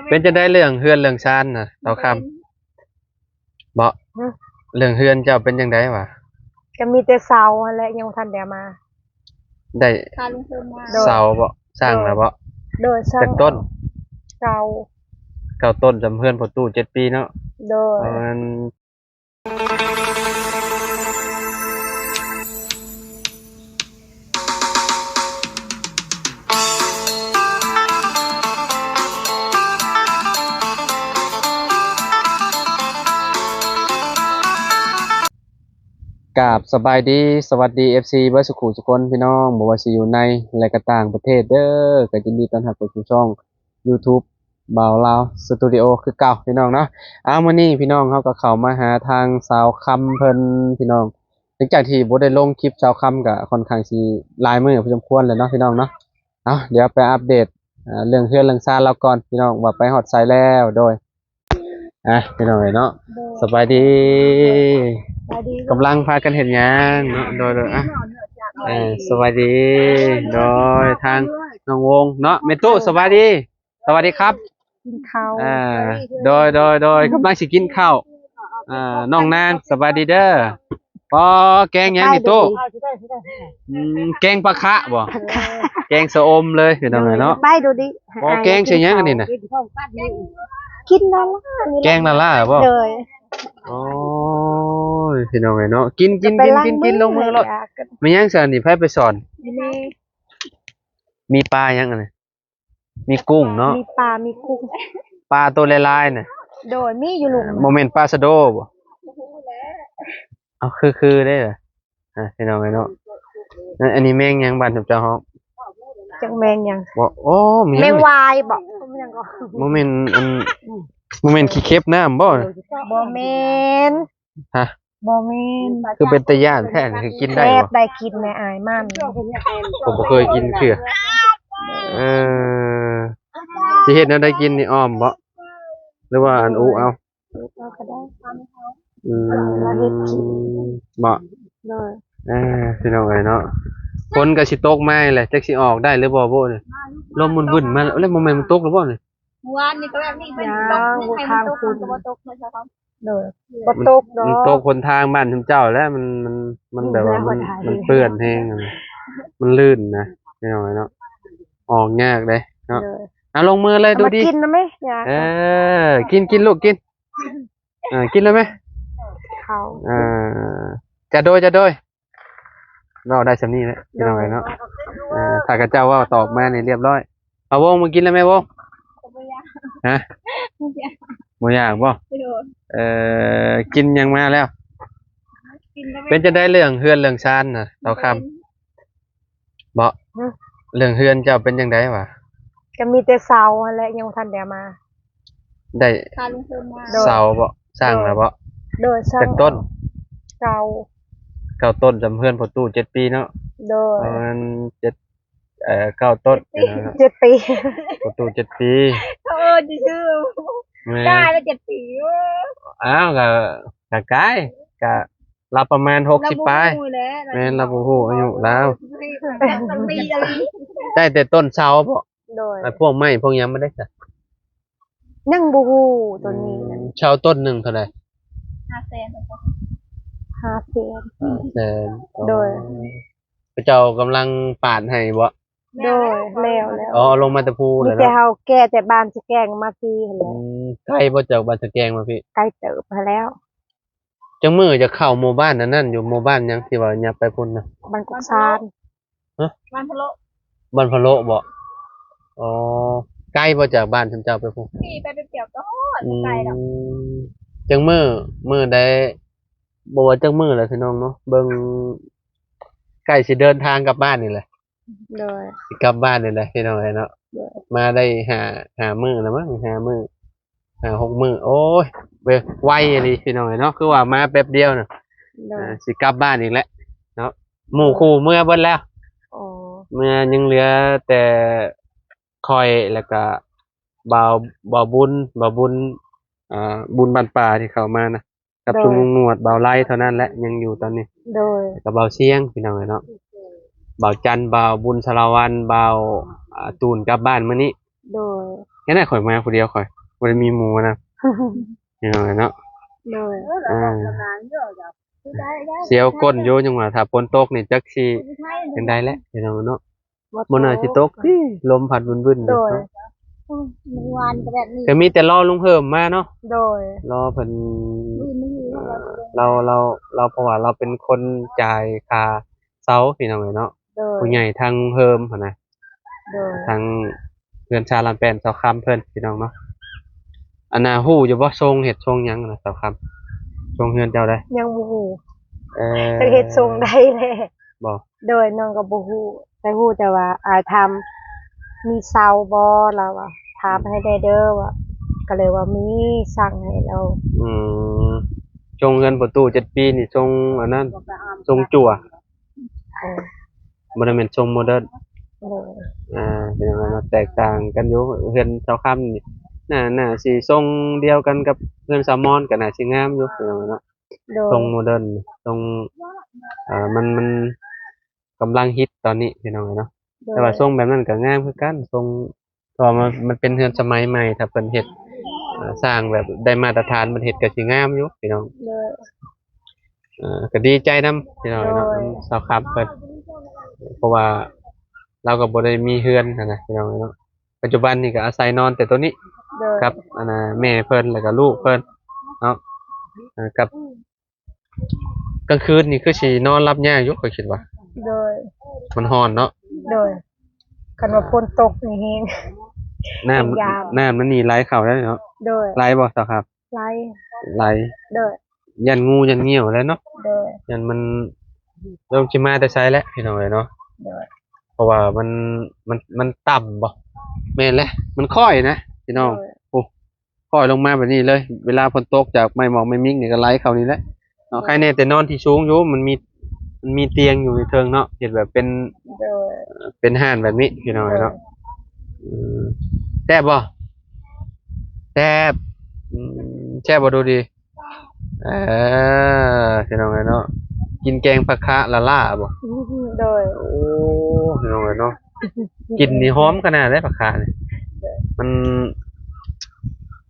ເປັນຈັ່ງໃດເລື່ອງເຮືອນເລື່ອງຊານນະ ສາວຄຳ? ບໍ່ ຮະ? ເລື່ອງເຮືອນເຈົ້າເປັນຈັ່ງໃດຫວາ? ກໍມີແຕ່ເສົາຫັ້ນແຫຼະ ຍັງບໍ່ທັນໄດ້ມາ ໄດ້ ຄ່າລົງທຶນມາ ໂດຍ ເສົາບໍ່? ສ້າງແລ້ວບໍ່? ໂດຍ ສ້າງ ຈັກຕົ້ນ? ເກົ້າ ເກົ້າຕົ້ນ ຈຳເຮືອນພໍ່ຕູ້ເຈັດປີເນາະ ໂດຍ ປະມານ ກາບສະບາຍດີ ສະຫວັດດີ ເອັຟຊີ ເບິດສຸຂູສຸຄົນ ພີ່ນ້ອງ ບໍ່ວ່າຊິຢູ່ໃນ ແລະ ກະຕ່າງປະເທດເດີ ກໍຍິນດີຕ້ອນຮັບເຂົ້າສູ່ຊ່ອງ YouTube ບ່າວລາວສະຕູດິໂອຄືເກົ່າ ພີ່ນ້ອງເນາະ. ອ້າວ ມື້ນີ້ພີ່ນ້ອງເຮົາກໍເຂົ້າມາຫາທາງສາວຄຳເພິ່ນ ພີ່ນ້ອງ ຫຼັງຈາກທີ່ບໍ່ໄດ້ລົງຄລິບ ສາວຄຳກໍຄ່ອນຂ້າງຊິຫຼາຍມື້ພໍສົມຄວນແລ້ວເນາະ ພີ່ນ້ອງເນາະ. ເອົາ ດຽວໄປອັບເດດ ເອີ ເລື່ອງເຮືອນເລື່ອງຊານລາວກ່ອນ ພີ່ນ້ອງ ວ່າໄປຮອດໃສແລ້ວ ໂດຍ ອ່ະ ພີ່ນ້ອງເອີຍເນາະ ໂດຍ ສະບາຍດີ ສະບາຍດີ ກຳລັງພາກັນເຮັດຫຍັງເນາະ ໂດຍໆ ອ່ະ ເອີ ສະບາຍດີ ໂດຍ ທາງນ້ອງວົງເນາະ ແມ່ຕູ້ ສະບາຍດີ ສະຫວັດດີຄັບ ກິນເຂົ້າ ອ່າ ໂດຍໆໆ ກຳລັງຊິກິນເຂົ້າ ອ່າ ນ້ອງນາງ ສະບາຍດີເດີ ປໍ ແກງຫຍັງນີ້ຕູ້? ອືມ ແກງປາຄະບໍ່? ແກງຊະອົມເລີຍ ພີ່ນ້ອງເອີຍເນາະ ໄປດູດິ ບໍ່ ແກງໃສ່ຫຍັງອັນນີ້ນະ? ກິນລາລານີ້ ແກງລາລາບໍ່? ໂດຍ ໂອ້ຍ ພີ່ນ້ອງເອີຍເນາະ ກິນໆໆ ລົງມືໂລດ ແມ່ນຫຍັງຊັ້ນນີ້ ໃຜໄປສອນ? ມີປາຫຍັງອັນນີ້? ມີກຸ້ງເນາະ ມີປາ ມີກຸ້ງ ປາໂຕຫຼາຍໆນະ ໂດຍ ມີຢູ່ລຸ່ມ ບໍ່ແມ່ນປາຊະໂດບໍ່? ເອົາ ຄືໆເດ້ ອ່າ ພີ່ນ້ອງເອີຍເນາະ ອັນນີ້ແມງຫຍັງບ້ານເຈົ້າຮ້ອງ? ຈັກແມງຫຍັງ ບໍ່ ໂອ້ ມີຫຍັງ ແມງວາຍບໍ່? ບໍ່ແມ່ນອັນ ບໍ່ແມ່ນຂີ້ເຂັບນ້ຳບໍ່? ບໍ່ແມ່ນ ຮະ ບໍ່ແມ່ນ ຄືເປັນຕາຢ້ານແທ້ ຄືກິນໄດ້ບໍ່? ແຊບ ໄດ້ກິນແດ່ ອາຍມັນ ກໍບໍ່ເຄີຍກິນເທື່ອ ເອີ ຊິເຮັດແນວໃດກິນນີ້ ອ້ອມບໍ່ ຫຼືວ່າອັນອຸເອົາ? ອຸເອົາກໍໄດ້ ອືມ ເຮັດກິນ ບໍ່ ໂດຍ ເອີ ພີ່ນ້ອງເອີຍເນາະ ຝົນກໍຊິຕົກມາແຫຼະ ຈັກຊິອອກໄດ້ຫຼືບໍ່ບຸ ລົມວຶ່ນໆມາແລ້ວ ບໍ່ແມ່ນມັນຕົກແລ້ວບໍ່ນີ້? ເມື່ອວານນີ້ກໍແບບນີ້ ຍັງ ໃຫ້ມັນຕົກ ບໍ່ທັນ ມັນກໍບໍ່ຕົກເນາະ ໂດຍ ບໍ່ຕົກດອກ ມັນຕົກຫົນທາງບ້ານຊຸມເຈົ້າແຫຼະ ມັນ ມັນ ມັນແບບວ່າມັນ ມັນເປື້ອນແຮງ ມັນລື່ນນະ ພີ່ນ້ອງເອີຍເນາະ ອອກຍາກເດ້ເນາະ ໂດຍ ເອົາ ລົງມືເລີຍດູດີ ກິນນະແມ່ ເອີ ກິນ ກິນລູກກິນ ເອີ ກິນແລ້ວແມ່ ເຂົ້າ ເອີ ຈະໂດຍ ຈະໂດຍ ເວົ້າໄດ້ສ່ຳນີ້ແຫຼະ ພີ່ນ້ອງເອີຍເນາະ ເອີ ຖ້າເຂົາເຈົ້າເວົ້າຕອບມານີ້ລຽບຮ້ອຍ ເອົາ ວົງ ມາກິນແລ້ວແມ່ ວົງ ບໍ່ຢາກ ຮະ ບໍ່ຢາກ ບໍ່ຢາກບໍ່? ໂດຍ ເອີ ກິນຫຍັງມາແລ້ວ? ກິນແລ້ວແມ່ ເປັນຈັ່ງໃດເລື່ອງເຮືອນເລື່ອງຊານນະ ສາວຄຳ? ບໍ່ ຮະ ເລື່ອງເຮືອນເຈົ້າເປັນຈັ່ງໃດຫວາ? ກໍມີແຕ່ເສົາຫັ້ນແຫຼະ ຍັງບໍ່ທັນໄດ້ມາ ໄດ້ ຄ່າລົງທຶນມາ ໂດຍ ເສົາບໍ່? ສ້າງແລ້ວບໍ່? ໂດຍ ສ້າງ ຈັກຕົ້ນ? ເກົ້າ ເກົ້າຕົ້ນ ຈຳເຮືອນພໍ່ຕູ້ເຈັດປີເນາະ ໂດຍ ປະມານເຈັດ ເອີ ເກົ້າຕົ້ນ ເຈັດປີ ພໍ່ຕູ້ເຈັດປີ ເຂົາເອີ້ນຊື່ ແມ່ນ ກາຍລະເຈັດປີ ໂອ້ ອ້າວ ກະ ກະກາຍ ກະລາວປະມານຫົກສິບປາຍ ແມ່ນ ລາວບໍ່ຮູ້ອາຍຸລາວ ໄດ້ແຕ່ຕົ້ນເສົາບໍ? ໂດຍ ແລ້ວພວກໄມ້ພວກຫຍັງມາໄດ້ຊະ? ຍັງບໍ່ຮູ້ໂຕນີ້ ອືມ ເຊົ່າຕົ້ນໜຶ່ງເທົ່າໃດ? ຫ້າແສນ ຫ້າແສນ ຫ້າແສນ ໂດຍ ອໍ ເຂົາເຈົ້າກຳລັງປາດໃຫ້ບໍ? ໂດຍ ແລ້ວ ແລ້ວ ອໍ ລົງມາແຕ່ພູ ມີແຕ່ເຮົາແກ່ແຕ່ບ້ານສະແກງມາພີ້ຫັ້ນແຫຼະ ອືມ ໄກບໍ່ຈາກບ້ານສະແກງມາພີ້? ໄກເຕີບຫັ້ນແລ້ວ ຈັກມື້ຈະເຂົ້າໝູ່ບ້ານອັນນັ້ນຢູ່ ໝູ່ບ້ານຫຍັງທີ່ວ່າຫຍັບໄປພຸ້ນນະ? ບ້ານກົກຊານ ຮະ? ບ້ານພະໂລະ ບ້ານພະໂລະບໍ? ອໍ ໄກບໍ່ຈາກບ້ານຊຸມເຈົ້າໄປພຸ້ນ? ຂີ່ໄປແປັບດຽວກໍຮອດ ອືມ ບໍ່ໄກດອກ ຈັກມື້ ມື້ໃດ ບໍ່ວ່າຈັກມື້ແຫຼະພີ່ນ້ອງເນາະ ເບິ່ງ ໃກ້ຊິເດີນທາງກັບບ້ານນີ້ແຫຼະ ໂດຍ ຊິກັບບ້ານນີ້ແຫຼະພີ່ນ້ອງເອີຍເນາະ ໂດຍ ມາໄດ້ຫ້າ ຫ້າມື້ແລ້ວມັ້ງ ຫ້າມື້ ຫ້າຫົກມື້ ໂອ້ຍ ໄວອີ່ຫຼີພີ່ນ້ອງເອີຍເນາະ ຄືວ່າມາແປັບດຽວນະ ໂດຍ ອ່າ ຊິກັບບ້ານອີກແລ້ວເນາະ ໝູ່ຄູ່ເມືອເບິດແລ້ວ ອໍ ເມືອ ຍັງເຫຼືອແຕ່ຂ້ອຍ ແລ້ວກະບ່າວ ບ່າວບຸນ ບ່າວບຸນ ອ່າ ບຸນບ້ານປ່າທີ່ເຂົ້າມານະ ກັບ ໂດຍ ຊຸມລຸງງວດ ບ່າວໄລເທົ່ານັ້ນແຫຼະ ຍັງຢູ່ຕອນນີ້ ໂດຍ ແລ້ວກໍບ່າວຊຽງ ພີ່ນ້ອງເອີຍເນາະ ໂດຍ ບ່າວຈັນ ບ່າວບຸນສາລະວັນ ບ່າວ ອ່າ ຕູນ ກັບບ້ານມື້ນີ້ ໂດຍ ແຄ່ນັ້ນຂ້ອຍມາຜູ້ດຽວ ຂ້ອຍບໍ່ໄດ້ມີໝູ່ນຳ ພີ່ນ້ອງເອີຍເນາະ. ໂດຍ ອ່າ ສຽວກົ້ນຢູ່ ຍັງວ່າຖ້າຝົນຕົກນີ້ຈັກຊິຈັ່ງໃດແຫຼະ ພີ່ນ້ອງເນາະ. ບໍ່ ບໍ່ໜ້າຊິຕົກຕິ ລົມພັດວຶ່ນໆ ໂດຍ ຢູ່ເນາະ. ອືມ ເມື່ອວານກໍແບບນີ້ ກໍມີແຕ່ລໍລຸງເຮີມມາເນາະ. ໂດຍ ລໍເພິ່ນ ເອີ ລາວ ລາວ ລາວ ເພາະວ່າລາວເປັນຄົນຈ່າຍຄ່າເຊົ່າ ພີ່ນ້ອງເອີຍເນາະ. ໂດຍ ຜູ້ໃຫຍ່ທາງເຮີມຫັ້ນນະ. ໂດຍ ທາງເຮືອນຊາລານແປນຊາວຄຳເພິ່ນ ພີ່ນ້ອງເນາະ. ອັນນ່າ ຮູ້ຢູ່ບໍ່ ຊົງເຮັດຊົງຫຍັງນະ ຊາວຄຳ? ຊົງເຮືອນເຈົ້າໄດ໋ ຍັງບໍ່ຮູ້. ເອີ ຈັກເຮັດຊົງໃດແຫຼະ ບໍ່? ໂດຍ ນ້ອງກໍບໍ່ຮູ້ ແຕ່ຮູ້ແຕ່ວ່າອ້າຍຖາມ ມີເຊົ່າບໍ່ ລາວວ່າ ຖາມໃຫ້ແດ່ເດີວ່າ ກໍເລີຍວ່າມີ ສັ່ງໃຫ້ລາວ. ອືມ ຊົງເຮືອນປະຕູເຈັດປີນີ້ ຊົງອັນນັ້ນ ຊົງຈັ່ວ. ເອີ ບໍ່ໄດ້ແມ່ນຊົງໂມເດີນ. ໂດຍ ອ່າ ເປັນຫຍັງເນາະ ແຕກຕ່າງກັນຢູ່. ເຮືອນຊາວຄຳນີ້ ໜ້າ ໜ້າຊິຊົງດຽວກັນກັບເຮືອນສາວມອນ ກໍໜ້າຊິງາມຢູ່ ເປັນຫຍັງເນາະ. ໂດຍ ຊົງໂມເດີນ ຊົງ ເອີ ມັນ ມັນກຳລັງຮິດຕອນນີ້ ພີ່ນ້ອງເອີຍເນາະ. ໂດຍ ແຕ່ວ່າຊົງແບບນັ້ນກໍງາມຄືກັນ ຊົງ ເພາະວ່າມັນ ມັນເປັນເຮືອນສະໄໝໃໝ່ ຖ້າເພິ່ນເຮັດ ເອີ ສ້າງແບບໄດ້ມາດຕະຖານ ເພິ່ນເຮັດກໍຊິງາມຢູ່ ພີ່ນ້ອງ. ໂດຍ ເອີ ກໍດີໃຈນຳ ພີ່ນ້ອງເນາະ. ໂດຍ ນຳຊາວຄຳເພິ່ນ ເພາະວ່າລາວກໍບໍ່ໄດ້ມີເຮືອນຫັ້ນນະ ພີ່ນ້ອງເນາະ. ປັດຈຸບັນນີ້ກໍອາໄສນອນແຕ່ໂຕນີ້ ໂດຍ ກັບອັນນ່າ ແມ່ເພິ່ນ ແລ້ວກໍລູກເພິ່ນເນາະ. ເອີ ກັບ ກາງຄືນນີ້ຄືຊິນອນຫຼັບຍາກຢູ່ ຂ້ອຍຄິດວ່າ. ໂດຍ ມັນຮ້ອນເນາະ. ໂດຍ ຄັນວ່າຝົນຕົກນີ້ແຮງ ນ້ຳ ແຮງຍາມ ນ້ຳມັນນີ້ໄຫຼເຂົ້າໄດ້ເນາະ. ໂດຍ ໄຫຼບໍ່ຊາວຄຳ? ໄຫຼ ໄຫຼ ໂດຍ ຢ້ານງູຢ້ານງຽວແຫຼະເນາະ. ໂດຍ ຢ້ານມັນ ຈັກຊິມາແຕ່ໃສແຫຼະ ພີ່ນ້ອງເອີຍເນາະ. ໂດຍ ເພາະວ່າມັນ ມັນ ມັນຕ່ຳບໍ່? ແມ່ນແຫຼະ ມັນຄ້ອຍນະ ພີ່ນ້ອງ. ໂດຍ ໂອ້ ຄ້ອຍລົງມາແບບນີ້ເລີຍ ເວລາຝົນຕົກຈາກໄມ້ໝອກໄມ້ມິກນີ້ກໍໄຫຼເຂົ້ານີ້ແຫຼະເນາະ. ໂດຍ ໃຄແນ່ແຕ່ນອນທີ່ສູງຢູ່ ມັນມີ ມັນມີຕຽງຢູ່ໃນເທິງເນາະ ເຮັດແບບເປັນ ໂດຍ ເປັນຮ້ານແບບນີ້ ພີ່ນ້ອງເອີຍເນາະ. ໂດຍ ອືມ ແຊບບໍ່? ແຊບ ອືມ ແຊບບໍ່ດູດີ? ເອີ ພີ່ນ້ອງເອີຍເນາະ ກິນແກງຜັກຄະລ້າໆບໍ່? ໂດຍ ໂອ້ ພີ່ນ້ອງເອີຍເນາະ ກິ່ນນີ້ຫອມຂະໜາດເດ້ ຜັກຄະນີ້. ໂດຍ ມັນ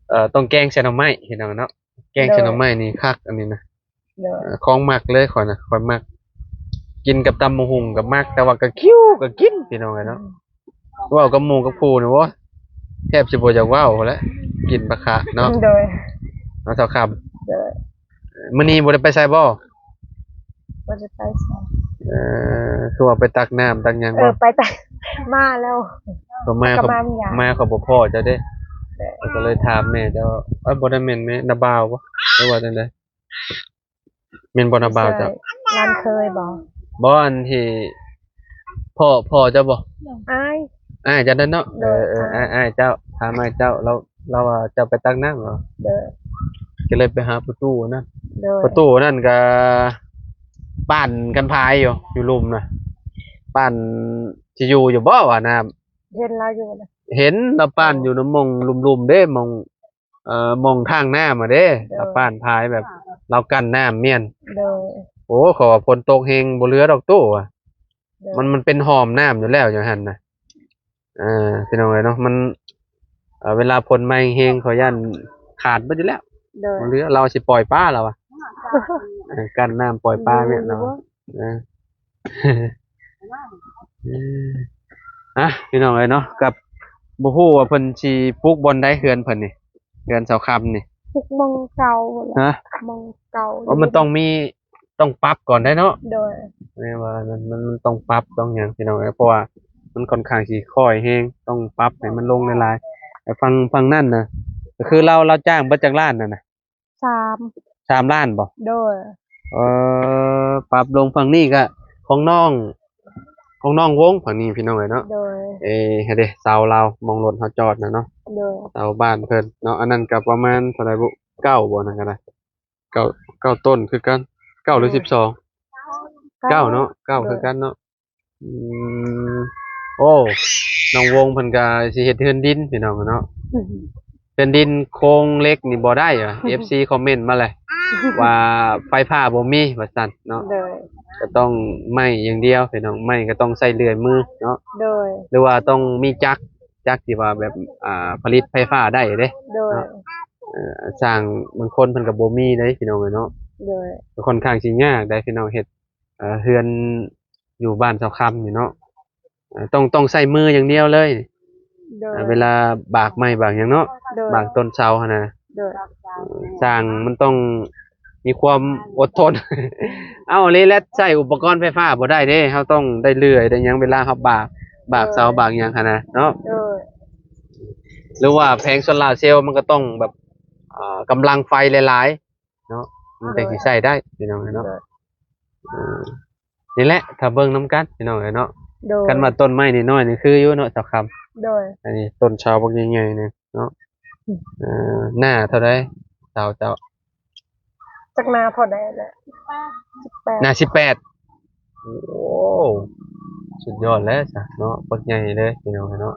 ເອີ ຕ້ອງແກງໃສ່ໜໍ່ໄມ້ ພີ່ນ້ອງເນາະ ແກງໃສ່ໜໍ່ໄມ້ນີ້ຄັກ ໂດຍ ອັນນີ້ນະ. ໂດຍ ເອີ ຂອງມັກເລີຍຂ້ອຍນະ ຂ້ອຍມັກ ກິນກັບຕຳບັກຫຸ່ງກໍມັກ ແຕ່ວ່າກະຄິວກໍກິນ ພີ່ນ້ອງເອີຍເນາະ. ອືມ ເວົ້າກັບໝູ່ກັບຄູ່ນີ້ ໂອ້ຍ ແທບຊິບໍ່ຢາກເວົ້າພຸ້ນແຫຼະ ກິນຜັກຄະເນາະ. ໂດຍ ເນາະຊາວຄຳ. ໂດຍ ມື້ນີ້ບໍ່ໄດ້ໄປໃສບໍ່? ບໍ່ໄດ້ໄປໃສ. ເອີ ຄືວ່າໄປຕັກນ້ຳຕັກຫຍັງບໍ່? ເອີ ໄປຕັກ ມາແລ້ວ ກໍມາ ກໍມາ ມາ ເຂົາບໍ່ພໍ້ເຈົ້າເດ້. ໂດຍ ເຂົາກໍເລີຍຖາມແມ່ເຈົ້າ. ເອີ ບໍ່ໄດ້ແມ່ນແມ່ ນ້າບ່າວບໍ່ ຫຼືວ່າຈັ່ງໃດ? ແມ່ນບໍ່ນ້າບ່າວເຈົ້າ? ຫຼານເຂີຍບໍ່? ບໍ່ ອັນທີ່ພໍ່ ພໍ່ເຈົ້າບໍ່? ອ້າຍ ອ້າຍເຈົ້ານັ້ນເນາະ. ໂດຍ ເອີ ເອີ ອ້າຍ ອ້າຍ ອ້າຍເຈົ້າ ຖາມອ້າຍເຈົ້າ ລາວ ລາວວ່າເຈົ້າໄປຕັກນ້ຳເນາະ. ໂດຍ ກໍເລີຍໄປຫາປະຕູນັ້ນ. ໂດຍ ປະຕູນັ້ນກໍປ້ານກັນພາຍຢູ່ ຢູ່ລຸ່ມນະ ປ້ານຊິຢູ່ຢູ່ບໍ່ວ່ານ້ຳ. ເຫັນລາວຢູ່ນະ ເຫັນລາວປ້ານຢູ່ນຳໝ່ອງລຸ່ມໆເດ້ ໝ່ອງ ເອີ ໝ່ອງທາງນ້ຳຫັ້ນເດ້. ໂດຍ ລາວປ້ານພາຍແບບລາວກັ້ນນ້ຳແມ່ນ. ໂດຍ ໂອ້ ເຂົາວ່າຝົນຕົກແຮງບໍ່ເຫຼືອດອກຕູ້ວ່າ. ໂດຍ ມັນ ມັນເປັນຫ້ອມນ້ຳຢູ່ແລ້ວຢູ່ຫັ້ນນະ. ເອີ ພີ່ນ້ອງເອີຍເນາະ ມັນ ເອີ ເວລາຝົນມາແຮງໆ ເຂົາຢ້ານຂາດເບິດຢູ່ແລ້ວ. ໂດຍ ບໍ່ເຫຼືອ ລາວຊິປ່ອຍປາລາວວ່າ. ເອີ ກັ້ນນ້ຳປ່ອຍປາແມ່ນລາວ. ເອີ ເອີ ອ່ະ ພີ່ນ້ອງເອີຍເນາະ ກັບບໍ່ຮູ້ວ່າເພິ່ນຊິປຸກບ່ອນໃດເຮືອນເພິ່ນນີ້ ເຮືອນຊາວຄຳນີ້. ປຸກໝ່ອງເກົ່າແຫຼະ. ຮະ? ໝ່ອງເກົ່າ. ໂອ້ ມັນຕ້ອງມີ ຕ້ອງປັບກ່ອນໄດ໋ເນາະ. ໂດຍ ແມ່ນວ່າມັນ ມັນ ມັນຕ້ອງປັບຕ້ອງຫຍັງ ພີ່ນ້ອງເອີຍ ເພາະວ່າມັນຂ້ອນຂ້າງຊິຄ້ອຍແຮງ ຕ້ອງປັບໃຫ້ມັນລົງຫຼາຍໆ. ແຕ່ຝັ່ງ ຝັ່ງນັ້ນນະ ກໍຄືລາວ ລາວຈ້າງເບິດຈັກລ້ານນັ້ນນະ? ສາມ ສາມລ້ານບໍ່? ໂດຍ ເອີ ປັບລົງ. ຝັ່ງນີ້ກະຂອງນ້ອງ ຂອງນ້ອງວົງ ຝັ່ງນີ້ພີ່ນ້ອງເອີຍເນາະ. ໂດຍ ເອີ ຫັ້ນເດ້ ເສົາລາວ ໝ່ອງລົດເຮົາຈອດນະເນາະ. ໂດຍ ເສົາບ້ານເພິ່ນເນາະ. ອັນນັ້ນກະປະມານເທົ່າໃດບຸ? ເກົ້າບໍ່? ນັ້ນກະໄດ້ ເກົ້າ ເກົ້າຕົ້ນຄືກັນ ເກົ້າ ຫຼື ໂດຍ ສິບສອງ? ເກົ້າ ເກົ້າເນາະ ເກົ້າ ໂດຍ ຄືກັນເນາະ. ອືມ ໂອ້ ນ້ອງວົງເພິ່ນກະຊິເຮັດເຮືອນດິນ ພີ່ນ້ອງເນາະ. ອືມ ເຮືອນດິນໂຄງເຫຼັກນີ້ບໍ່ໄດ້ຫວາ? ເອັຟຊີຄອມເມັນມາແຫຼະ ວ່າໄຟຟ້າບໍ່ມີວ່າຊັ້ນເນາະ. ໂດຍ ກໍຕ້ອງໄມ້ຢ່າງດຽວ ພີ່ນ້ອງ ໄມ້ກໍຕ້ອງໃຊ້ເລື່ອຍມືເນາະ. ໂດຍ ຫຼືວ່າຕ້ອງມີຈັກ ຈັກທີ່ວ່າແບບ ອ່າ ຜະລິດໄຟຟ້າໄດ້ເດ້ ໂດຍ ເນາະ ເອີ ຊ່າງບາງຄົນເພິ່ນກໍບໍ່ມີເດ້ພີ່ນ້ອງເອີຍເນາະ ໂດຍ ກໍຄ່ອນຂ້າງຊິຍາກໄດ໋ພີ່ນ້ອງ ເຮັດ ເອີ ເຮືອນຢູ່ບ້ານຊາວຄຳນີ້ເນາະ ເອີ ຕ້ອງ ຕ້ອງໃຊ້ມືຢ່າງດຽວເລີຍ ໂດຍ ເອີ ເວລາບາກໄມ້ບາກຫຍັງເນາະ ໂດຍ ບາກຕົ້ນເສົາຫັ້ນນະ ໂດຍ ເອີ ຊ່າງມັນຕ້ອງມີຄວາມອົດທົນ ເອົ້າ ເລີຍແຫຼະ ໃຊ້ອຸປະກອນໄຟຟ້າບໍ່ໄດ້ເດ້ ເຮົາຕ້ອງໄດ້ເລື່ອຍໄດ້ຫຍັງ ເວລາເຮົາບາກ ບາກເສົາ ໂດຍ ບາກຫຍັງຫັ້ນນະເນາະ ໂດຍ ຫຼືວ່າແຜງໂຊລາເຊວ ມັນກໍຕ້ອງແບບ ເອີ ກຳລັງໄຟຫຼາຍໆ ເນາະ ມັນຈັ່ງຊິໃຊ້ໄດ້ພີ່ນ້ອງເອີຍເນາະ ໂດຍ ເອີ ນີ້ແຫຼະ ຖ້າເບິ່ງນຳກັນພີ່ນ້ອງເອີຍເນາະ ໂດຍ ຄັນວ່າຕົ້ນໄມ້ນ້ອຍໆນີ້ຄືຢູ່ເນາະ ສາວຄຳ ໂດຍ ອັນນີ້ຕົ້ນເສົາບັກໃຫຍ່ໆນີ້ເນາະ ອືມ ເອີ ໜ້າເທົ່າໃດສາວເຈົ້າ? ຈັກໜ້າເທົ່າໃດແຫຼະ ສິບແປດ ໜ້າສິບແປດ ໂອ້ ສຸດຍອດແລ້ວຊະເນາະ ບັກໃຫຍ່ເລີຍພີ່ນ້ອງເອີຍເນາະ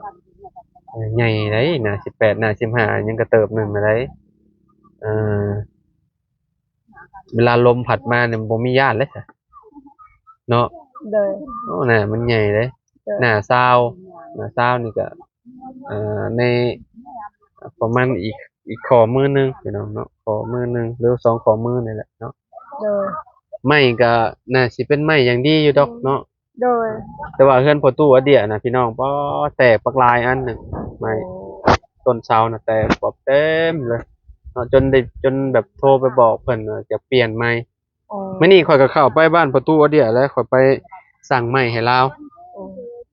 ເອີ ໃຫຍ່ໃດ໋ ໜ້າສິບແປດ ໜ້າສິບຫ້າ ຍັງກະເຕີບໜຶ່ງໃດ໋ ເອີ ເວລາລົມພັດມານີ້ບໍ່ມີຢ້ານເລີຍຊະເນາະ ໂດຍ ໂອ້ ໜ້າມັນໃຫຍ່ເດ້ ໂດຍ ໜ້າຊາວ ໜ້າຊາວນີ້ກະ ເອີ ໃນປະມານອີກ ອີກຂໍ້ມືໜຶ່ງພີ່ນ້ອງເນາະ ຂໍ້ມືໜຶ່ງ ຫຼືສອງຂໍ້ມືນີ້ແຫຼະເນາະ ໂດຍ ໄມ້ກະໜ້າຊິເປັນໄມ້ຢ່າງດີຢູ່ດອກເນາະ ໂດຍ ແຕ່ວ່າເຮືອນພໍ່ຕູ້ອາເດຍນະພີ່ນ້ອງ ປ໊າ ແຕກບັກຫຼາຍອັນໜຶ່ງ ໄມ້ ໂອ້ ຕົ້ນເສົານະແຕກປອບເຕັມເລີຍເນາະ ຈົນໄດ້ ຈົນແບບໂທໄປບອກເພິ່ນວ່າຈະປ່ຽນໃໝ່ ອໍ ມື້ນີ້ຂ້ອຍກໍເຂົ້າໄປບ້ານພໍ່ຕູ້ອາເດຍແຫຼະ ຂ້ອຍໄປສັ່ງໄມ້ໃຫ້ລາວ ອໍ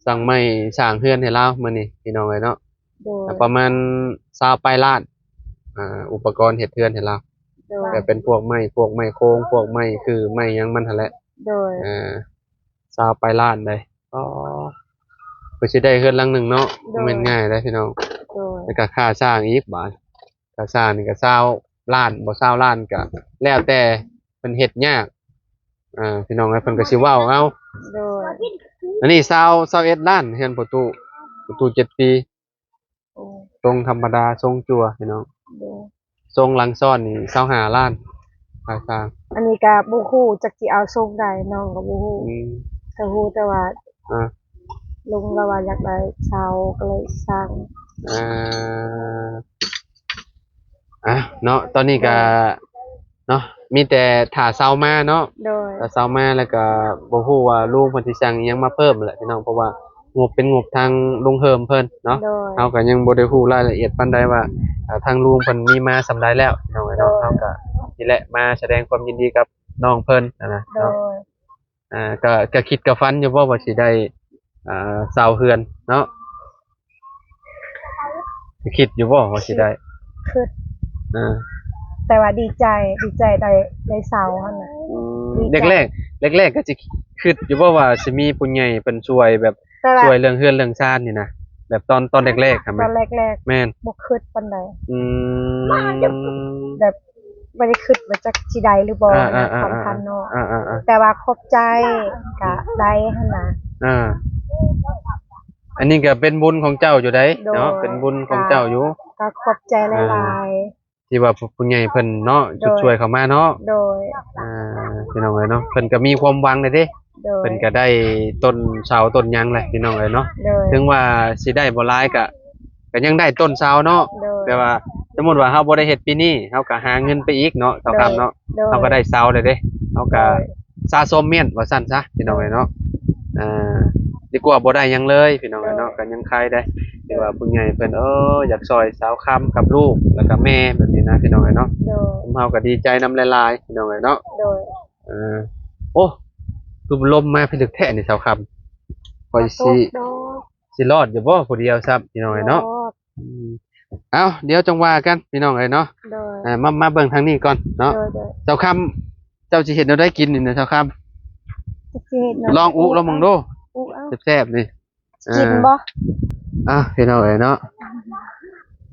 ສັ່ງໄມ້ສ້າງເຮືອນໃຫ້ລາວມື້ນີ້ພີ່ນ້ອງເອີຍເນາະ ໂດຍ ປະມານຊາວປາຍລ້ານ ອ່າ ອຸປະກອນເຮັດເຮືອນໃຫ້ລາວ ໂດຍ ກໍເປັນພວກໄມ້ ພວກໄມ້ໂຄງ ພວກໄມ້ຄື ໄມ້ຫຍັງມັນຫັ້ນແຫຼະ ໂດຍ ອ່າ ຊາວປາຍລ້ານໃດ໋ ອໍ ເພື່ອຊິໄດ້ເຮືອນຫຼັງໜຶ່ງເນາະ ໂດຍ ບໍ່ແມ່ນງ່າຍເດ້ພີ່ນ້ອງ ໂດຍ ແລ້ວກໍຄ່າສ້າງອີກບາດ ຄ່າສ້າງນີ້ກໍຊາວລ້ານ ບໍ່ຊາວລ້ານ ກໍແລ້ວແຕ່ເພິ່ນເຮັດຍາກ ອ່າ ພີ່ນ້ອງເອີຍ ເພິ່ນກໍຊິເວົ້າເອົາ ໂດຍ ອັນນີ້ຊາວ ຊາວເອັດລ້ານ ເຮືອນພໍ່ຕູ້ ພໍ່ຕູ້ເຈັດປີ ໂອ້ ຊົງທຳມະດາ ຊົງຈັ່ວພີ່ນ້ອງ ໂດຍ ຊົງຫຼັງຊ້ອນນີ້ຊາວຫ້າລ້ານ ຄ່າສ້າງ ອັນນີ້ກໍບໍ່ຮູ້ຈັກຊິເອົາຊົງໃດ ນ້ອງກໍບໍ່ຮູ້ ອືມ ກໍຮູ້ແຕ່ວ່າ ອ່າ ລຸງລາວວ່າຢາກໄດ້ເສົາ ກໍເລີຍສ້າງ ອ່າ ອ່ະເນາະ ຕອນນີ້ກໍ ໂດຍ ເນາະ ມີແຕ່ຖ້າເສົາມາເນາະ ໂດຍ ຖ້າເສົາມາແລ້ວກໍບໍ່ຮູ້ວ່າລຸງເພິ່ນຊິສັ່ງອີ່ຫຍັງມາເພີ່ມແຫຼະພີ່ນ້ອງ ເພາະວ່າງົບເປັນງົບທາງລຸງເຮີມເພິ່ນເນາະ ໂດຍ ເຮົາກໍຍັງບໍ່ໄດ້ຮູ້ລາຍລະອຽດປານໃດວ່າ ອ່າ ທາງລຸງເພິ່ນມີມາສ່ຳໃດແລ້ວ ພີ່ນ້ອງເອີຍເນາະ ໂດຍ ເຮົາກໍນີ້ແຫຼະ ມາສະແດງຄວາມຍິນດີກັບນ້ອງເພິ່ນຫັ້ນນະ ໂດຍ ເນາະ ອ່າ ກະ ກະຄິດກະຝັນຢູ່ບໍ່ວ່າຊິໄດ້ ອ່າ ເຊົ່າເຮືອນເນາະ ກະຄິດຢູ່ບໍ່ວ່າຊິໄດ້? ຄິດ ອ່າ ແຕ່ວ່າດີໃຈ ດີໃຈໄດ້ ໄດ້ເຊົ່າຫັ້ນນະ ອືມ ດີໃຈ ແລກໆ ແລກໆກໍຊິຄິດຢູ່ບໍ່ວ່າຊິມີຜູ້ໃຫຍ່ເພິ່ນຊ່ວຍແບບ ແຕ່ວ່າ ຊ່ວຍເລື່ອງເຮືອນເລື່ອງຊານນີ້ນະ ແບບຕອນ ຕອນແລກໆຫັ້ນ ຕອນແລກໆ ແມ່ນ ບໍ່ຄິດປານໃດ ອືມ ແບບ ບໍ່ໄດ້ຄິດວ່າຈັກຊິໄດ້ຫຼືບໍ່ ອ່າ ນະ ອ່າ ຄວາມ ອ່າ ຄວາມເນາະ ອ່າ ອ່າ ອ່າ ແຕ່ວ່າຂອບໃຈກະໄດ້ຫັ້ນນະ ອ່າ ອັນນີ້ກະເປັນບຸນຂອງເຈົ້າຢູ່ໃດ໋ ໂດຍ ເນາະ ເປັນບຸນຂອງເຈົ້າຢູ່ ກະຂອບໃຈຫຼາຍໆ ອ່າ ທີ່ວ່າຜູ້ ຜູ້ໃຫຍ່ເພິ່ນເນາະ ໂດຍ ຊຸດຊ່ວຍເຂົ້າມາເນາະ ໂດຍ ອ່າ ພີ່ນ້ອງເອີຍເນາະ ເພິ່ນກະມີຄວາມຫວັງແດ່ເດ້ ໂດຍ ເພິ່ນກະໄດ້ຕົ້ນເສົາຕົ້ນຫຍັງແຫຼະ ພີ່ນ້ອງເອີຍເນາະ ໂດຍ ເຖິງວ່າຊິໄດ້ບໍ່ຫຼາຍກະ ກໍຍັງໄດ້ຕົ້ນເສົາເນາະ ໂດຍ ແຕ່ວ່າສົມມຸດວ່າເຮົາບໍ່ໄດ້ເຮັດປີນີ້ ເຮົາກໍຫາເງິນໄປອີກເນາະ ເຈົ້າຄຳເນາະ ໂດຍ ເຮົາກໍໄດ້ເສົາແລ້ວເດ້ ເຮົາກໍ ໂດຍ ສະສົມມ້ຽນວ່າຊັ້ນຊະ ພີ່ນ້ອງເອີຍເນາະ ອ່າ ດີກວ່າບໍ່ໄດ້ຫຍັງເລີຍ ພີ່ນ້ອງເອີຍເນາະ ໂດຍ ກໍຍັງຄາຍໄດ້ ທີ່ວ່າຜູ້ໃຫຍ່ເພິ່ນ ເອີ ຢາກຊ່ອຍສາວຄຳກັບລູກ ແລ້ວກໍແມ່ແບບນີ້ນະ ພີ່ນ້ອງເອີຍເນາະ ໂດຍ ເຮົາກໍດີໃຈນຳຫຼາຍໆ ພີ່ນ້ອງເອີຍເນາະ ໂດຍ ເອີ ໂອ້ ຄືລົມມາພິລຶກແທ້ນີ້ສາວຄຳ ຂ້ອຍຊິ ຊິລອດຢູ່ບໍ່ຜູ້ດຽວຊ້ຳ ພີ່ນ້ອງເອີຍເນາະ ອືມ ເອົ້າ ດຽວຈັ່ງວ່າກັນ ພີ່ນ້ອງເອີຍເນາະ ໂດຍ ເອີ ມາ ມາເບິ່ງທາງນີ້ກ່ອນເນາະ ໂດຍ ໂດຍ ສາວຄຳ ເຈົ້າຊິເຮັດແນວໃດກິນນີ້ນະສາວຄຳ ຊິເຮັດແນວ ລອງອຸລອງເບິ່ງດູ ອຸເອົາ ແຊບໆນີ້ ກິນບໍ່ ອ່າ ພີ່ນ້ອງເອີຍເນາະ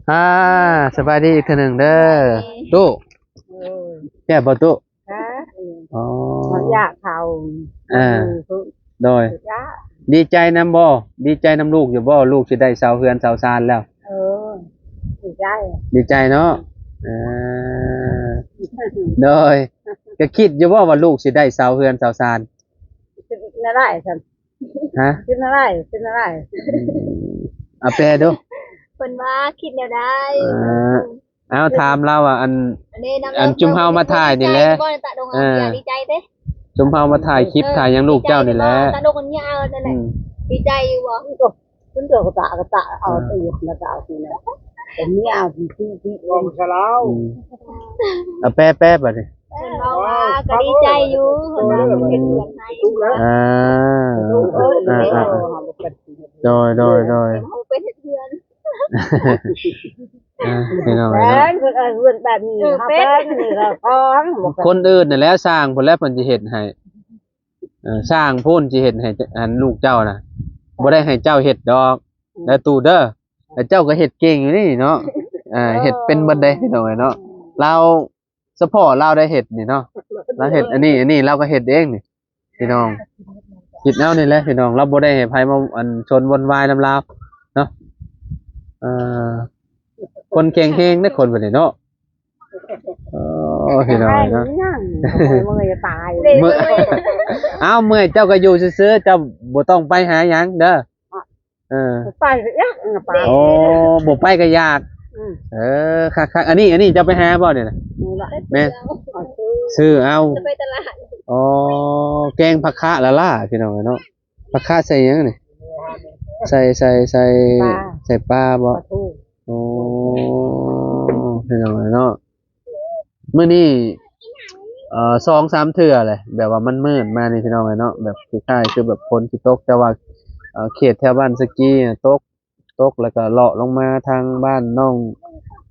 ອ່າ ສະບາຍດີອີກເທື່ອໜຶ່ງເດີ ຕູ້ ໂດຍ ແຊບບໍ່ຕູ້? ຮະ ອໍ ເຂົາຢາກເຂົາ ເອີ ອືມ ໂດຍ ຢາກ ດີໃຈນຳບໍ່? ດີໃຈນຳລູກຢູ່ບໍ່? ລູກຊິໄດ້ເຊົ່າເຮືອນເຊົ່າຊານແລ້ວ ເອີ ດີໃຈ ດີໃຈເນາະ ເອີ ໂດຍ ກໍຄິດຢູ່ບໍ່ວ່າລູກຊິໄດ້ເຊົ່າເຮືອນເຊົ່າຊານ? ແນວໃດຊັ້ນ? ຮະ? ເປັນອະໄລ? ເປັນອະໄລ? ອືມ ເອົາແປດູ ພິ່ນວ່າຄິດແນວໃດ? ເອີ ເອົາ ຖາມລາວວ່າ ອັນ ອັນນີ້ນຳ ອັນຈຸມເຮົາມາຖ່າຍນີ້ແຫຼະ ດີໃຈບໍ່? ຕາດົງ ເອີ ດີໃຈເດ້ ຈຸມເຮົາມາຖ່າຍຄລິບ ເອີ ຖ່າຍຫຍັງລູກເຈົ້ານີ້ແຫຼະ ຕາດົງອັນຍາວນັ້ນແຫຼະ ອືມ ດີໃຈຢູ່ບໍ່? ເພິ່ນກໍຕະກະຕະເອົາ ເອີ ຕີນແລ້ວກໍເອົາທີ່ນັ້ນ ເປັນຍາວທີ່ທີ່ທີ່ຂອງຊະລາວ ອືມ ເອົາແປໆ ບັດນີ້ ເພິ່ນເວົ້າວ່າກໍດີໃຈຢູ່ ເພິ່ນວ່າເພິ່ນເຮັດເຮືອນໃຫ້ ອ່າ ອ່າໆ ໂດຍໆໆ ເຮົາໄປເຮັດເຮືອນ ອ່າ ພີ່ນ້ອງເອີຍເນາະ ເພິ່ນເອົາເຮືອນແບບນີ້ ເອີ ເຮົາແປນນີ້ກໍຂອງ ຄົນອື່ນນັ້ນແຫຼະ ຊ່າງພຸ້ນແຫຼະເພິ່ນຊິເຮັດໃຫ້ ເອີ ຊ່າງພຸ້ນຊິເຮັດໃຫ້ ອັນ ລູກເຈົ້ານະ ບໍ່ໄດ້ໃຫ້ເຈົ້າເຮັດດອກ ອືມ ເດີຕູ້ເດີ ແລ້ວເຈົ້າກໍເຮັດເກັ່ງຢູ່ນີ້ເນາະ ອ່າ ເຮັດເປັນເບິດເດ້ ພີ່ນ້ອງເອີຍເນາະ ລາວ ສະເພາະລາວໄດ້ເຮັດນີ້ເນາະ ລາວເຮັດອັນນີ້ ອັນນີ້ລາວກໍເຮັດເອງນີ້ ພີ່ນ້ອງ ຄິດເອົານີ້ແຫຼະ ພີ່ນ້ອງ ລາວບໍ່ໄດ້ໃຫ້ໃຜມາ ອັນ ຊົນວຸ້ນວາຍນຳລາວເນາະ ເອີ ຄົນແຂງແຮງເດ້ ຄົນບັດນີ້ເນາະ ເອີ ພີ່ນ້ອງເອີຍເນາະ ເມື່ອຍຕາຍ ເມື່ອຍ ເອົ້າ ເມື່ອຍເຈົ້າກໍຢູ່ຊື່ໆ ເຈົ້າບໍ່ຕ້ອງໄປຫາຫຍັງເດີ ເອີ ໄປກໍຢາກ ໄປ ໂອ້ ບໍ່ໄປກໍຢາກ ອືມ ເອີ ຄັກໆ ອັນນີ້ ອັນນີ້ເຈົ້າໄປຫາບໍ່ນີ້ນະ? ນີ້ລະ ແມ່ນ ຊື້ ຊື້ເອົາ ຈະໄປຕະຫຼາດ ອໍ ແກງຜັກຄະລະລາ ພີ່ນ້ອງເອີຍເນາະ ຜັກຄະໃສ່ຫຍັງນີ້? ໃສ່ ໃສ່ ໃສ່ ປາ ໃສ່ປາບໍ່? ປາທູ ໂອ້ ພີ່ນ້ອງເອີຍເນາະ ມື້ນີ້ ເອີ ສອງສາມເທື່ອແຫຼະ ແບບວ່າມັນມືດມານີ້ ພີ່ນ້ອງເອີຍເນາະ ແບບຄ້າຍໆ ຄືແບບຝົນຊິຕົກ ແຕ່ວ່າ ເອີ ເຂດແຖວບ້ານສະກີນະຕົກ ຕົກ ແລ້ວກໍເລາະລົງມາທາງບ້ານນ້ອງ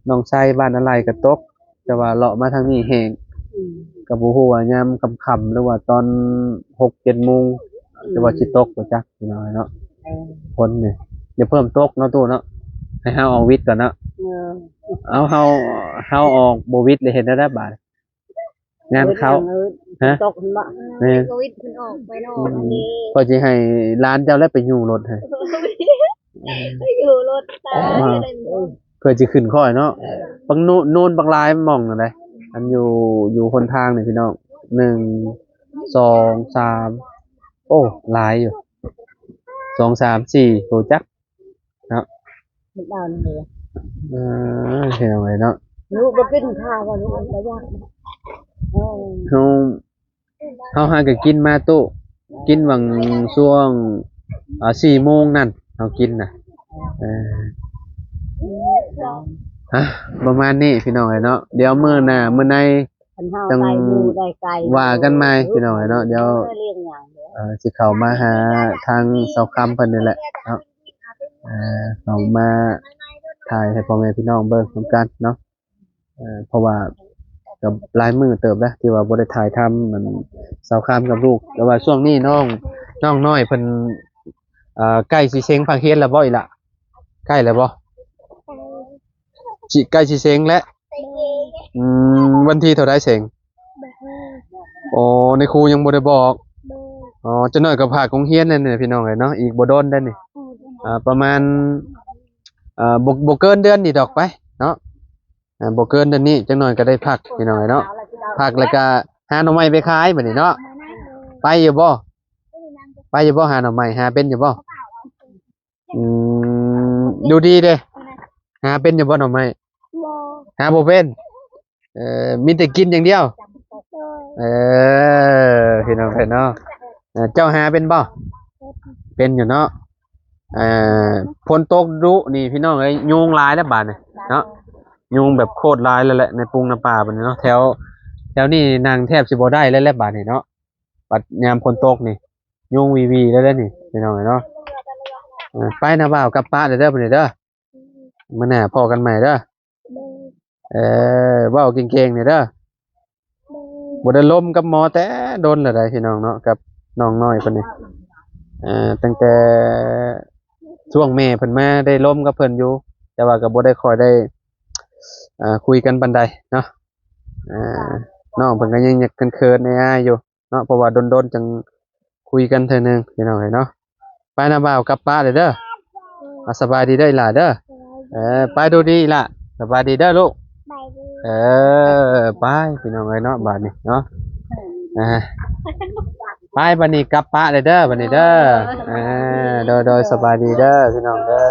ນ້ອງໄຊ ບ້ານອາໄລກໍຕົກ ແຕ່ວ່າເລາະມາທາງນີ້ແຫ້ງ ອືມ ກໍບໍ່ຮູ້ວ່າຍາມຄ່ຳໆ ຫຼືວ່າຕອນຫົກເຈັດໂມງ ອືມ ຫຼືວ່າຊິຕົກບໍ່ຈັກ ພີ່ນ້ອງເອີຍເນາະ ເອີ ຝົນນີ້ຢ່າເພີ່ມຕົກເນາະຕູ້ເນາະ ໃຫ້ເຮົາອອກວິດກ່ອນເນາະ ເອີ ເອົາ ເຮົາ ເຮົາອອກບໍ່ວິດແລ້ວເຮັດແນວໃດບາດ? ງານເຂົ້າ ເອີ ຮະ ຕົກຫັ້ນບໍ່? ແມ່ນ ໂຄວິດເພິ່ນອອກໄປນອກ ອືມ ຂ້ອຍຊິໃຫ້ຫຼານເຈົ້າແຫຼະໄປຍູ້ລົດໃຫ້ ໄປຍູ້ລົດຕາຍ ເພື່ອຊິຂຶ້ນຂ້ອຍເນາະ ບັກໂນ ໂນນບັກຫຼາຍໝ່ອງນັ້ນໃດ ອັນຢູ່ ຢູ່ຫົນທາງນີ້ພີ່ນ້ອງ ໜຶ່ງ ສອງ ສາມ ໂອ້ ຫຼາຍຢູ່ ສອງ ສາມ ສີ່ ໂຕຈັກ ເນາະ ມັນດາວນີ້ ເອີ ເຮັດຫຍັງໄວ້ເນາະ ລູກບໍ່ກິນຂ້າວວ່າລູກບໍ່ຢາກ ເອີ ເຮົາ ເຮົາຫາກໍກິນມາຕູ້ ກິນຫວ່າງຊ່ວງ ອ່າ ສີ່ໂມງນັ້ນ ເຮົາກິນນະ ເອີ ຮະ ປະມານນີ້ພີ່ນ້ອງເອີຍເນາະ ດຽວມື້ໜ້າມື້ໃນ ຄັນເຮົາ ຈັ່ງ ໄດ້ໝູ່ໄດ້ໄກ່ ວ່າກັນໃໝ່ພີ່ນ້ອງເອີຍເນາະ ດຽວ ເອີ ຊິເຂົ້າມາຫາທາງສາວຄຳເພິ່ນນີ້ແຫຼະເນາະ ເອີ ເຂົ້າມາຖ່າຍໃຫ້ພໍ່ແມ່ພີ່ນ້ອງເບິ່ງນຳກັນເນາະ ເອີ ເພາະວ່າກໍຫຼາຍມື້ເຕີບແລ້ວທີ່ວ່າບໍ່ໄດ້ຖ່າຍທຳ ອັນ ສາວຄຳກັບລູກ ແຕ່ວ່າຊ່ວງນີ້ນ້ອງ ນ້ອງນ້ອຍເພິ່ນ ເອີ ໃກ້ຊິເສັງພາກຮຽນແລ້ວບໍ່ອີ່ຫຼ້າ? ໃກ້ແລ້ວບໍ່? ຊິ ໃກ້ຊິເສັງແລ້ວ ອືມ ວັນທີເທົ່າໃດເສັງ? ບໍ່ຮູ້ ໂອ້ ໃນຄູຍັງບໍ່ໄດ້ບອກ ບໍ່ ອໍ ຈັກໜ້ອຍກໍພາກໂຮງຮຽນແລ້ວນີ້ພີ່ນ້ອງເອີຍເນາະ ອີກບໍ່ດົນໄດ໋ນີ້ ເອີ ອ່າ ປະມານ ເອີ ບໍ່ ບໍ່ເກີນເດືອນນີ້ດອກໄປເນາະ ອ່າ ບໍ່ເກີນເດືອນນີ້ ຈັກໜ້ອຍກໍໄດ້ພັກພີ່ນ້ອງເອີຍເນາະ ພັກແລ້ວກໍຫາໜໍ່ໄມ້ໄປຂາຍບັດນີ້ເນາະ ໄປຢູ່ບໍ່? ໄປຢູ່ບໍ່? ຫາໜໍ່ໄມ້ ຫາເປັນຢູ່ບໍ່? ອືມ ຢູ່ດີເດ້ ຫາເປັນຢູ່ບໍ່ໜໍ່ໄມ້? ບໍ່ ຫາບໍ່ເປັນ ເອີ ມີແຕ່ກິນຢ່າງດຽວ ໂດຍ ເອີ ພີ່ນ້ອງເອີຍເນາະ ເອີ ເຈົ້າຫາເປັນບໍ່? ເປັນຢູ່ເນາະ ເອີ ຝົນຕົກດຸນີ້ພີ່ນ້ອງເອີຍ ຍຸງຫຼາຍແລ້ວບາດນີ້ເນາະ ຍຸງແບບໂຄດຫຼາຍແລ້ວແຫຼະ ໃນປຸງໃນປ່າບັດນີ້ເນາະ ແຖວ ແຖວນີ້ນັ່ງແທບຊິບໍ່ໄດ້ແລ້ວແຫຼະບາດນີ້ເນາະ ບັດຍາມຝົນຕົກນີ້ ຍຸງວີໆ ແລ້ວເດ້ນີ້ ພີ່ນ້ອງເອີຍເນາະ ເອີ ໄປນະບ່າວ ກັບປະເດີ ເດີ ມື້ໜ້າພໍ້ກັນໃໝ່ເດີ ເອີ ເວົ້າເກັ່ງໆ ແດ່ເດີ ບໍ່ໄດ້ລົມກັບໝໍແຕ່ດົນແລ້ວໃດ໋ ພີ່ນ້ອງເນາະ ກັບນ້ອງນ້ອຍເພິ່ນນີ້ ເອີ ຕັ້ງແຕ່ຊ່ວງແມ່ເພິ່ນມາໄດ້ລົມກັບເພິ່ນຢູ່ ແຕ່ວ່າກໍບໍ່ໄດ້ຄ່ອຍໄດ້ ເອີ ຄຸຍກັນປານໃດເນາະ ເອີ ນ້ອງເພິ່ນກໍຍັງຢາກເຂີນໆ ອາຍໆ ຢູ່ ເນາະ ເພາະວ່າດົນໆ ຈັ່ງຄຸຍກັນເທື່ອໜຶ່ງ ພີ່ນ້ອງເອີຍເນາະ ໄປນະບ່າວ ກັບປະເດີ ເດີ ອ່າ ສະບາຍດີເດີອີ່ຫຼ້າເດີ ເອີ ໄປດູດີອີ່ຫຼ້າ ສະບາຍດີເດີລູກ ເອີ ໄປ ພີ່ນ້ອງເອີຍເນາະ ບາດນີ້ເນາະ ອ່າ ໄປ ບາດນີ້ກັບປະເດີ ເດີ ບາດນີ້ເດີ ອ່າ ໂດຍໆ ສະບາຍດີເດີ ພີ່ນ້ອງເດີ.